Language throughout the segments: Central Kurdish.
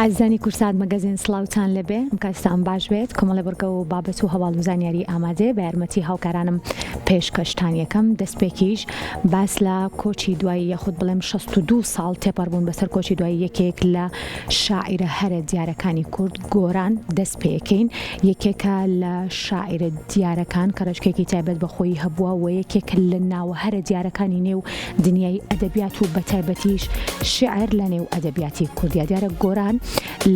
ئازیزانی کوردسات مەگەزین سڵاوتان لێبێ ئەم کاتتان باش بێت کۆمەڵێ بڕگە و بابەت و هەواڵ و زانیاری ئامادەیە بە یارمەتی هاوکارانم پێشکەشتان یەکەم دەستپێکیش باس لە کۆچی دوایی یاخود بڵێم 62 ساڵ تێپەڕبوون بەسەر کۆچی دوایی یەکێک لە شاعیرە هەرە دیارەکانی کورد گۆران دەست پێکەین یەکێکە لە شاعیرە دیارەکان کە ڕێچکەیەکی تایبەت بە خۆی هەبووە و یەکێک لە ناوە هەرە دیارەکانی نێو دنیای ئەدەبیات و بەتایبەتیش شیعر لە نێو ئەدەبیاتی کوردیا. دیارە گۆران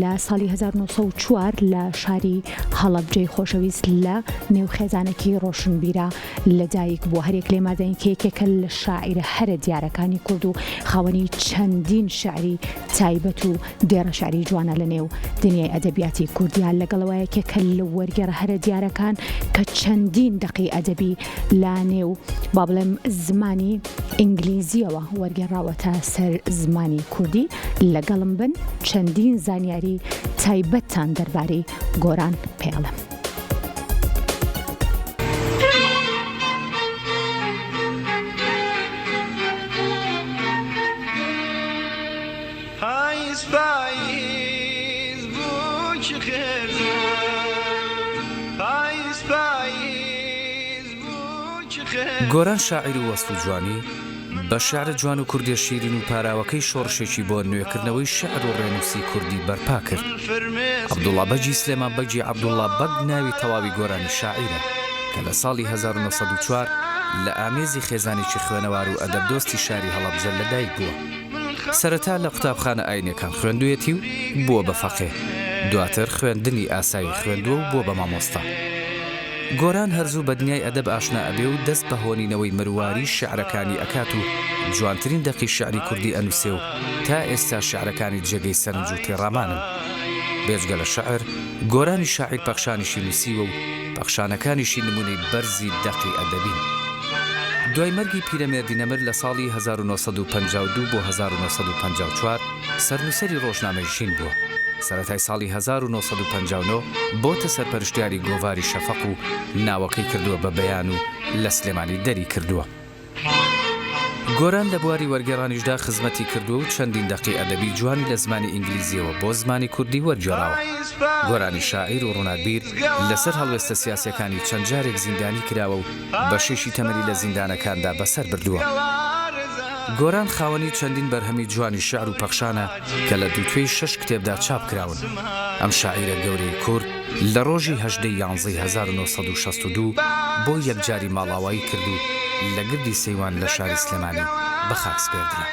لە ساڵی 1904 لە شاری هەڵەبجەی خۆشەویست لە نێو خێزانێکی ڕۆشنبیرا لەدایک بووە. هەریەک لێمان دەین کە یەکێکە لە شاعیرە هەرە دیارەکانی کورد و خاوەنی چەندین شیعری تایبەت و دێڕە شیعری جوانە لە نێو دنیای ئەدەبیاتی کوردیا. لەگەڵەوە یەکێکە لە وەرگێڕە هەرە دیارەکان کە چەندین دەقی ئەدەبی لە نێو با بڵێم زمانی ئینگلیزیەوە وەرگێڕاوەتە سەر زمانی کوردی لەگەڵم بن چەندین زانیاری تایبەتتان دەربارەی گۆران پێڵم. پاییز پاییز بووکی خێزان پاییز پاییز بووکی خێزان. گۆران شاعیر و وەسف و جوانی، بە شیعرە جوان و کوردیە شیرین و پاراوەکەی شۆڕشێکی بۆ نوێکردنەوەی شیعر و ڕێنووسی کوردی بەرپا کرد. عەبدوڵا بەگی سلێمان بەگی عەبدوڵا بەگ ناوی تەواوی گۆرانی شاعیرە کە لە ساڵی 1904 لە ئامێزی خێزانێکی خوێنەوار و ئەدەبدۆستی شاری هەڵەبجە لەدایک بووە. سەرەتا لە قوتابخانە ئاینیەکان خوێندوویەتی و بووە بە فەقێ، دواتر خوێندنی ئاسایی خوێندووە و بووە بە مامۆستا. گۆران هەر زوو بە دنیای ئەدەب ئاشنا ئەبێ و دەست بە هۆنینەوەی مرواری شیعرەکانی ئەکات و جوانترین دەقی شیعری کوردی ئەنووسێ و تا ئێستا شیعرەکانی جێگەی سەرنج و تێڕامانن. بێجگە لە شیعر، گۆرانی شاعیر پەخشانیشی نووسیوە و پەخشانەکانیشی نموونەی بەرزی دەقی ئەدەبین. دوای مەرگی پیرەمێردی نەمر لە ساڵی 1952 بۆ 1954 سەرنووسەری ڕۆژنامەی ژین بووە. سەرەتای ساڵی 1959 بۆتە سەرپەرشتیاری گۆڤاری شەفەق و ناوەکەی کردووە بە بەیان و لە سلێمانی دەری کردووە. گۆران لە بواری وەرگێڕانیشدا خزمەتی کردووە و چەندین دەقی ئەدەبی جوانی لە زمانی ئینگلیزییەوە بۆ زمانی کوردی وەرگێڕاوە. گۆرانی شاعیر و ڕووناکبیر لەسەر هەڵوێستە سیاسییەکانی چەند جارێک زیندانی کراوە و بەشێکی تەمەنی لە زیندانەکاندا بەسەر بردووە. گۆران خاوەنی چەندین بەرهەمی جوانی شیعر و پەخشانە کە لە دووتوێی شەش کتێبدا چاپ کراون. ئەم شاعیرە گەورەی کورد لە ڕۆژی هەژدە ی یانزەی 1962 بۆ یەکجاری ماڵاوایی کرد و لە گردی سەیوان لە شاری سلێمانی بە خاک سپێردرا.